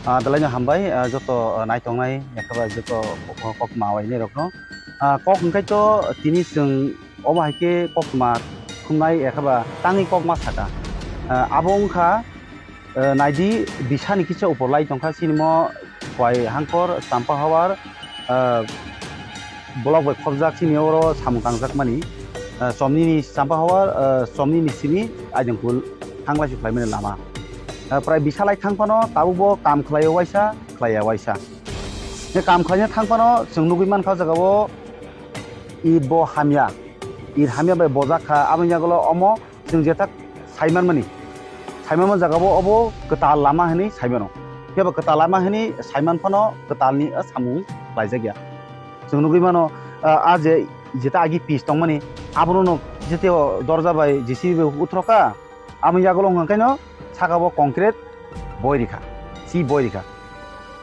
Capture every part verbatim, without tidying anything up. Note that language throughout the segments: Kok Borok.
Ah, belai no hambai, ah, joto, ah, naitongnai, ekheba joto kok, kok ma wainai rokno. Ah, kok hwnkhe to tini chwng obo hai khe koktwma thumnai, ekheba tangwi kok ma saka. Ah, abo wngkha, ah, naidi bisani kisa upor lai tongkha, sinimo Khwai Hangkhor, Champa Hawar, ah, block bai khopjak, sini oro samung tangjak mani. Ah, chomnini Champa Hawar, ah, chomnini simi Aidangkul thanglai su khlaimani lama. Ah, prai bisa lai thang phano tabuk bo kam khlai o waisa, khlai ya waisa. Ye kam khlaina thang phano chwng nugwi mankha o jaga o it bo hamya, it hamya bai bojak kha, aboni yagulo omo chwng jeta saiman mani, saiman man jaga bo obo kwtal lama hinwi saimano. Phiya ba kwtal lama hinwi saiman phano kwtal ni, ah, samung khlaijak ya. Chwng nugwi mano, ah, ah, je jeta agi pitch tongmani, abono no jete o dorja bai J C B bai uthroka, aboni yagulo hwnkha khe no saka bo concrete boi rikha, si boi rikha.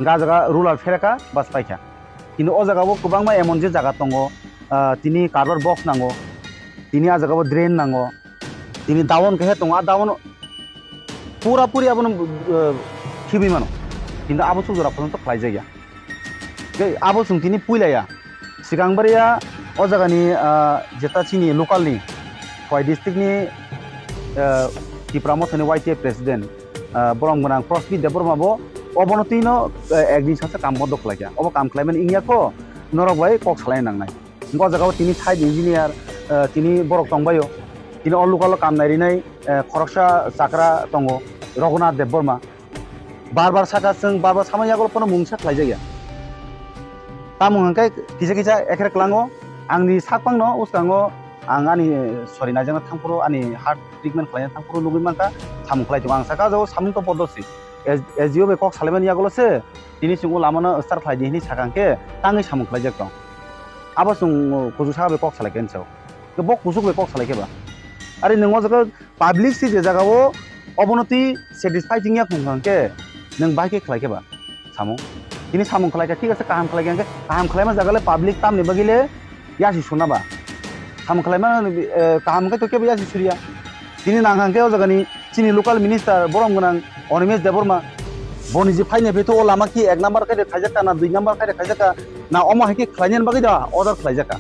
Ga jaga ruler phereka bas paikha. Kintu o jaga bo kwbangma emon je jaga tongo, ah, tini cardboard box nango, tini ah jaga bo drain nango, tini down khe tongo, ah down pura puri abono, ah, khibi mano. Kintu abo suk jora porjonto khlai jak ya. Tei abo chwng tini puila ya. Swkang bariya o jagani, ah, jeta chini local ni Khwai district ni, ah, Tipra Mothani Y T A president, ah, borom gwnang Prosmit Debbarma bo obono twi no, ah, ek din sasa kam bondo khlai kha. Obo kam khlai mani wngya kho norok bai kok salai nangnai. Hwnkhe o jaga o tini site engineer, ah, tini borok tong bai o. Tini o local o kam nai rinai, ah, khoroksa chakra tongo, Raghunath Debbarma. Bar bar saka chwng, bar bar samani yagulo phano mungsa khlai jak ya. Tamo hwnkhe kisa kisa ekher klango, angni sakpang no uskango ang ani sori naijakna thangphuru, ani heart treatment khlaina thangphuru nugwi mankha, samung khlai tongo. Ang saka o jaga o samung to podosi. S-, S D O bai kok salaimani yagulo se, tini chwng o lama no start khlai di hinwi saka hwnkhe tangwi samung khlai jak tong. Abo chwng kuchuk saka bai kok salai khe hinwi sao. Bo kuchuk bai kok salai khe ba. Are nwng o jaga Public si je jaga o obono twi satisfy wngya khung kha hwnkhe nwng bai khe khlai khe ba samung? Tini samung khlai kha, thik ase, kaham khlai kha hwnkhe, kaham khlaima jaga le public tamni bagwi le yasi suna ba? Samung khlaima, eh, kaham khe to kebo yasi suriya. Tini nang hwnkhe o jagani chini local minister borom gwnang Animesh Debbarma, boni je phaina phetho o lama ki ek number khai de khaijak ka na dui number khai de khaijak ka na, omo hai khe khlainani bagwi da order khlaijak ka.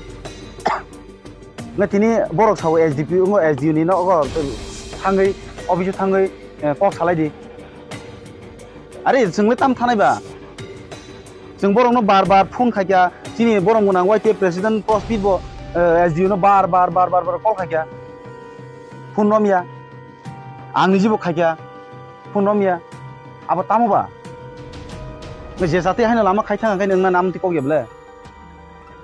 Nge tini borok sao S D P O, S D O ni nogo thangwi, office o thangwi, eh, kok salai di. Are chwng le tam thanai ba? Chwng borok no bar bar phone khai kha, chini borom gwnang Y T A president Prosmit bo, eh, S D O no bar bar, bar bar, bar call khai kha. Phone romya. Ang ni jibo khai kha. Phone romya. Abo tamo ba? Nge je jati haino lama khai thang khe nwng na nam ti kok ya ble?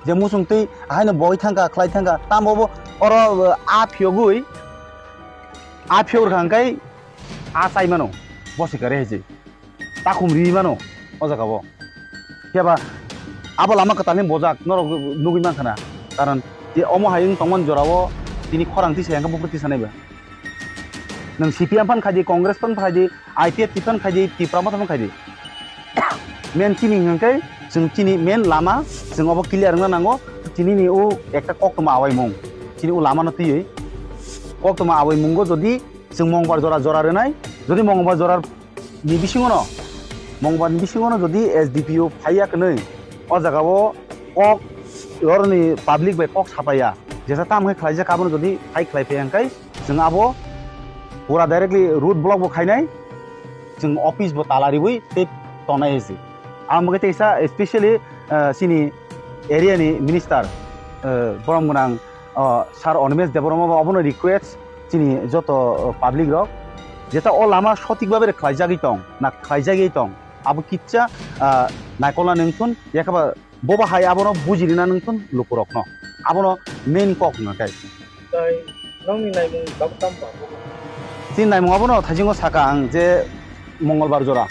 Je muchung twi haino boi thangkha, khlai thangkha, tamo bo oro, uh, a phiyogwi, a phiyog rwkha hwnkhe a chai mano, bosi kare hai se. Takhum ri mano o jaga o. Phiya ba abo lama kwtalni bojak norok nugwi mankha na. Karon je omo hai wng tongmani jora o tini khorang tisa hwnkhe buphuru tisa nai ba. Nwng C P M phan khai di, Congress phan khai di, I P F T phan khai di, Tipra Motha phan khai di. Main chini hwnkhe chwng chini main lama, chwng obo clear wngna nango. Chini ni o ekta koktwma awaimung, chini o lama no twiwi koktwma awaimungo jodi chwng Mongbar jora jora rwnai, jodi Mongbar jora ni bisingo no, Mongbar ni bisingo no jodi S D P O phaiya kwnwi, o jaga o kok oroni public bai kok sapaiya, jesa tam khe khlaijak, abono jodi phai khlai phaiya hwnkhe, chwng abo pura directly road block bo khainai, chwng office bo tala riwi tei tongnai hai se. Ang bo khe teisa specially, ah, chini area ni minister, ah, borom gwnang, ah, Sir Animesh Debbarma bo abono request chini joto, ah, public rok, jeta o lama sotik babe khlaijagwi tong, na khlaijagwi tong, abo kicha, ah, naikolna nengthun, yakaba boba hai abono bujirina nengthun lukurokno. Abono main kok hwnkha khe. Tai nokni naimung tabuk tamo ba? Chini naimung abono thaisingo saka ang je Mongolbar jora.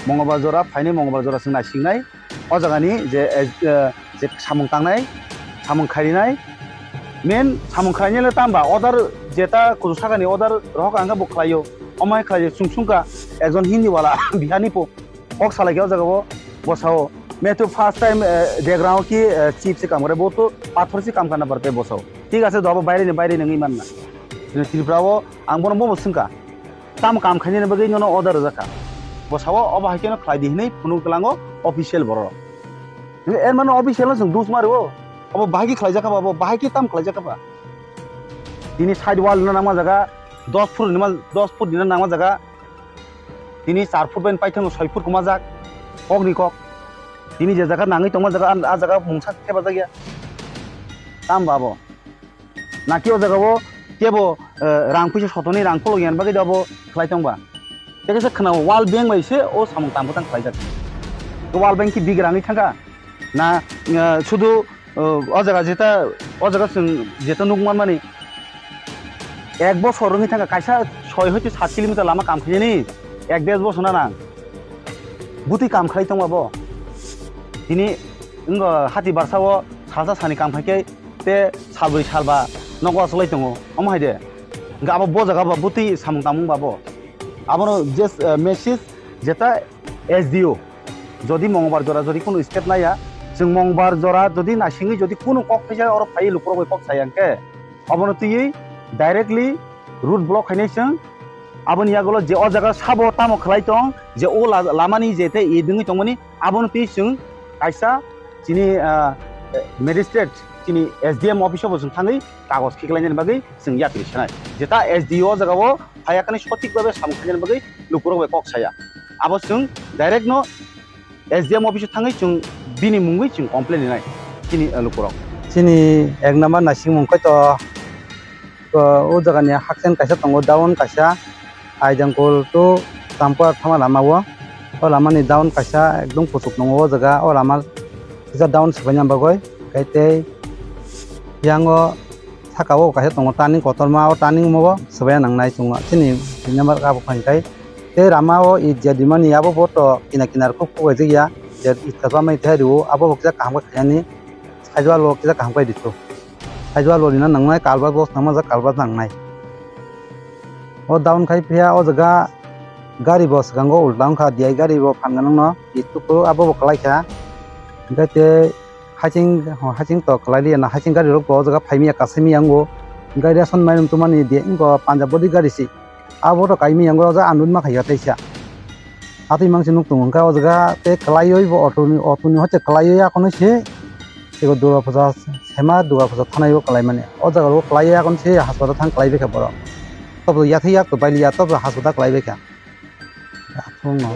Mongolbar jora phainai, Mongolbar jora chwng naisingnai. O jagani je, eh, je samung tangnai, samung khairinai. Main samung khainai le tamba order jeta kuchuk sakani order rohok ang bo khlaio. Omai khlaio, chwng sungka ekjon Hindi wala Bihar ni po. Kok salai khe o jaga o bwsao. Methu first time, eh, degrang o ki, eh, chief se kam kare, bo to pathor se kam kana parte bwsao. Thik ase, dobo baire ni baire nangwi manna. Chini Tripura o ang bono bobo swngkha. Tamo kam khainani bagwi nono order rwjakha. Bo sao obo hai kheno khlai di hinwi phunuk tlango official borok. Hinwi er mano official no chwng dus ma rwo. Obo bahai khe khlai jakha ba, obo bahai khe tam khlai jakha ba. Tini side wall no nangma jaga dos foot ni ma, dos foot ni no nangma jaga. Tini char foot bai paithang soi foot kuma jak. Kok ni kok. Tini je jaga nangwi tongma jaga, a jaga mungsa khe bajak ya. Tam ba bo. Naki o jaga o kebo, eh, rang puisa sotoni rang khulok yan bagwi da bo khlai tong ba. Tei kaisa khna wall bank bai se o samung tam bwtang khlai jak. Wall bank ki big rangwi thangka. Na, eh, sudu, eh, o jaga jeta, o jaga chwng jeta nuk man mani. Ek bosor wngwi thangka kaisa soi hoite sat kilometer lama kam khainani. Ek desh bosor na nang. Butwi kam khlai tong ba bo. Tini wngkha hati barsa o salsa sani kam khai khe te salbrwi salba nogo achuklai tongo, omo hai de. Hingke abo bo jaga ba butwi samung tamung ba bo. Abono je, eh, message jeta S D O, jodi Mongbar jora jodi kunu step naya, chwng Mongbar jora jodi naisingwi jodi kunu kok phaisa oro phai lukurok bai kok saya hingke, obono twiwi directly road block khainai chwng. Aboni yagulo je o jaga sabo tamo khlai tong, je o la-, lamani je te e dwngwi tongmani, abono twi chwng kaisa chini, ah, magistrate, chini S D M office o bo chwng thangwi kagoj khiklainani bagwi chwng yapri sanai. Jeta S D O o jaga o phaiyakhani sothik babe samung khainani bagwi lukurok bai kok saya. Abo chwng direct no S D M office o thangwi chwng bini mungwi chwng complain rinai chini, ah, lukurok. Chini ek number naisingmung koi to, to o jaga ni haksen kaisa tongo, down kaisa. Aidangkul to Tampura thama lama o. O lama ni down kaisa ekdom kuchuk tongo o jaga. O lama kisa down swbaina bagwi. Kai tei yang o saka o kaisa tongo turning kotorma, o turning mo swbaiya nangnai chwng chini number abo khai kai. Tei rama o i je dimani abo bo to kina kinar kuk kuk bai jigya. Je itka bamai thai rio abo bo kisa kaham khe khaiyani. Side wall o kisa kaham khe ditu. Side wall o rina nangnai, culvert box nangma jak culvert nangnai. O down khai phiya o jaga gari bo swkango ulta wngkha, D I gari bo phan ganangno, i tuku abo bo kwlai kha. Hingkhe tei haching, haching to kwlai liya na, haching gari rok bo o jaga phai miya, kasai miya wngo. Hingkhe ration mairum tumani de wngkha, Punjab body gari si. Abo to kaimi yango ja anut ma khaiya teisa. Atwi mangsi nuk tongo hwnkha o jaga tei kwlaiwi bo auto ni, auto ni hoite kwlaiwi akono se. Ego Durga puja sema Durga puja thanai o kwlai mani. O jaga o kwlaiwi akono se hospital thang kwlai bai kha borok. Tobo yathai yak to baili ya tobo hospital kwlai bai kha. Aphuru no.